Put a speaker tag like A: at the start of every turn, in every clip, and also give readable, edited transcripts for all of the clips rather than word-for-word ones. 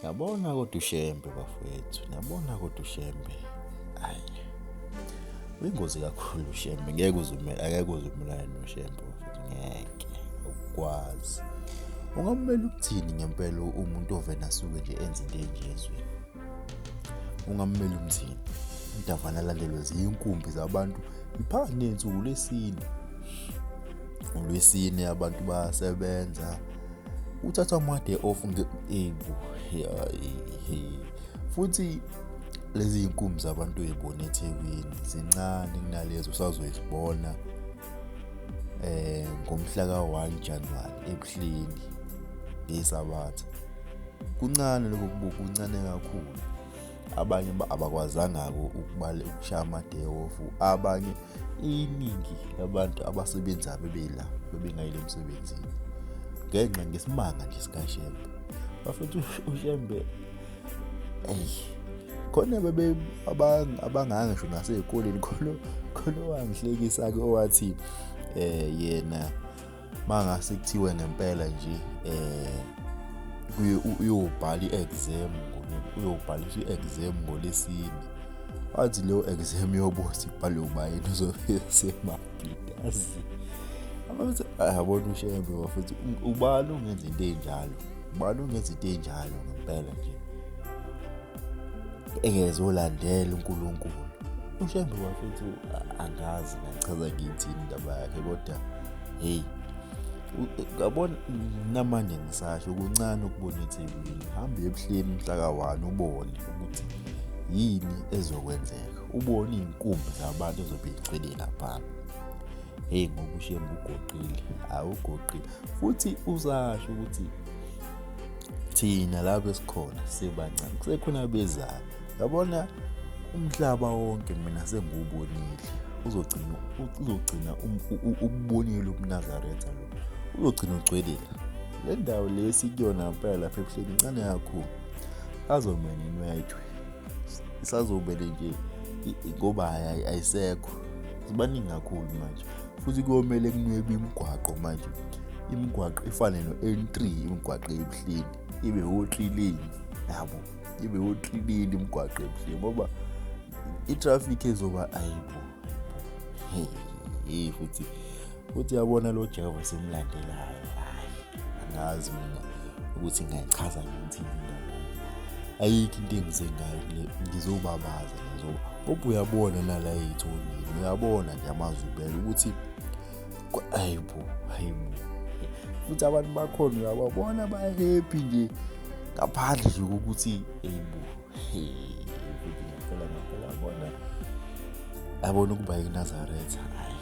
A: Yabona kodwa uShembe bafowethu, niyabona kodwa uShembe. Hayi. Uyingozi kakhulu uShembe, ngeke uzumele, angeke uzumelane noShembe bafowethu, ngeke. Awukwazi. Ungammela ukuthini ngempela umuntu ovena asuke nje enze into enje ezweni? Ungammela umthini? Umuntu avane alandelwe zinkumbi zabantu iphakathi ney'nsuku lwesine. Ngolwesine abantu bayasebenza. Uthatha ama-day off ebu futhi lezi iy'nkumbi zabantu oy'bona eThekwini zincane kunalezo osazoyizibona ngomhla ka-1 January ebuhleni ngeSabatha. Kuncane lokho kubuka, kuncane kakhulu. Abanye abakwazanga-ke ukushaya ama-day off, abanye iningi labantu abasebenzayo bebela bebengayile emsebenzini ngenxa ngesimanga nje sikaShembe. Bafethu uShembe eyi khona bebe abanganga ngisho nasey'koleni khona khona owangihlekisa-ke owathi yena mangase kuthiwe ngempela nje uyobhala i-exam uyobhaliswa i-exam ngolesine wathi leyo exam yobosi ibhalwe ubayini uzobe esemabhidazi abathi yabona uShembe bafethu ubani ongenza into enjalo ubani ongenza into enjalo ngempela nje engezolandela uNkulunkulu uShembe bafethu angazi ngachaza ngithini indaba yakhe kodwa hey ngabona namanje ngisasho kuncane ukubona eThekwini hamba ebuhleni mhla ka-1 ubone ukuthi yini ezokwenzeka ubone iy'nkumbi zabantu ezobe y'gcwele laphana hheyi ngoba uShembe ugoqile awugoqile futhi usasho ukuthi thina lapho esikhona sibancane kusekhona abezayo yabona umhlaba wonke mina sengiwubonile uzogcina uzogcina ububonile ubuNazaretha lo uzogcina ugcwele la le ndawo le sikuyona mpela lapha ebuhleni incane kakhulu azomele inwetshwe isazobele nje ngoba ayisekho zibaningi kakhulu manje futhi kuyomele kunwebe imigwaqo manje imigwaqo ifane no-N3 imigwaqo ebuhleni ibe o-three lane yabo ibe o-three lane imigwaqo ebuhleni ngoba i-traffic ezoba ayibo hey futhi futhi yabona lo Jehova simlandelayo hayi angazi mina ukuthi ngingayichaza ngithini indaba ayikho into engize ngayo kule ngizobabaza ngizoba ngoba uyabona nala ey'thonini uyabona nje amazwi ukuthi hayibo hayibo futhi abantu bakhona uyababona ba-happy nje ngaphandle nje kokuthi eyibo futhi ngempela ngempela yabona yabona ukuba iNazaretha hayi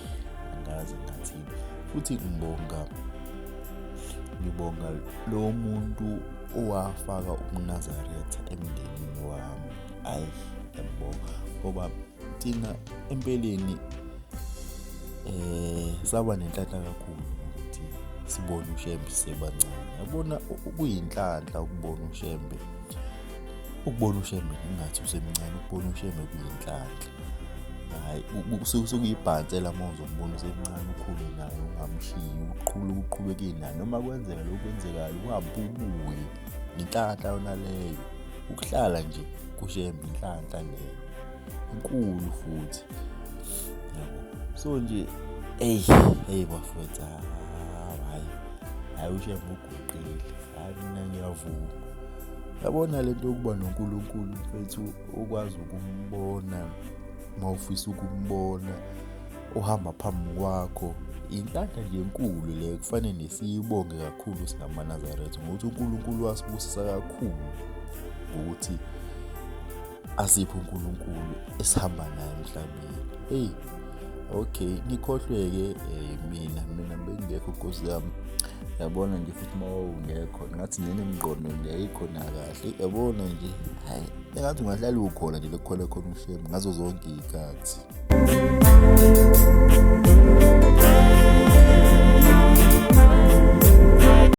A: angazi ngathini futhi ngibonga ngibonga lo muntu owafaka ubuNazaretha emndenini wami hayi ngiyambonga ngoba thina empeleni saba nenhlanhla kakhulu ukuthi sibone uShembe sisebancane. Yabona kuyinhlanhla ukubona uShembe, ukubona uShembe ngingathi usemncane, ukubona uShembe kuyinhlanhla. Hhayi sukuyibhansela uma uzombona usemncane ukhule naye ungamshiyi uqhubeke uqhubeke naye noma kwenzeka lokhu kwenzekayo uhambe ubuye. Inhlanhla yona leyo, ukuhlala nje kuShembe inhlanhla leyo. Inkulu futhi yabo so nje eyi eyi bafowethu hhayi hhayi uShembe uguqile hhayi mina ngiyavuma yabona le nto yokuba noNkulunkulu mfethu ukwazi ukumbona uma ufisa ukumbona uhamba phambi kwakho inhlanhla nje enkulu leyo kufanele siyibonge kakhulu singamaNazaretha ngokuthi uNkulunkulu wasibusisa kakhulu ngokuthi asiphe uNkulunkulu esihamba naye emhlabeni. Hey, okay, nikhohlwe-ke mina mina bengingekho nkosi yami. Yabona nje futhi uma wawungekho ngathi nenemqondo nje ayikhona kahle. Yabona nje, hhayi engathi ungahlala ukhona nje lokukhona khona uShembe ngazo zonke iy'khathi.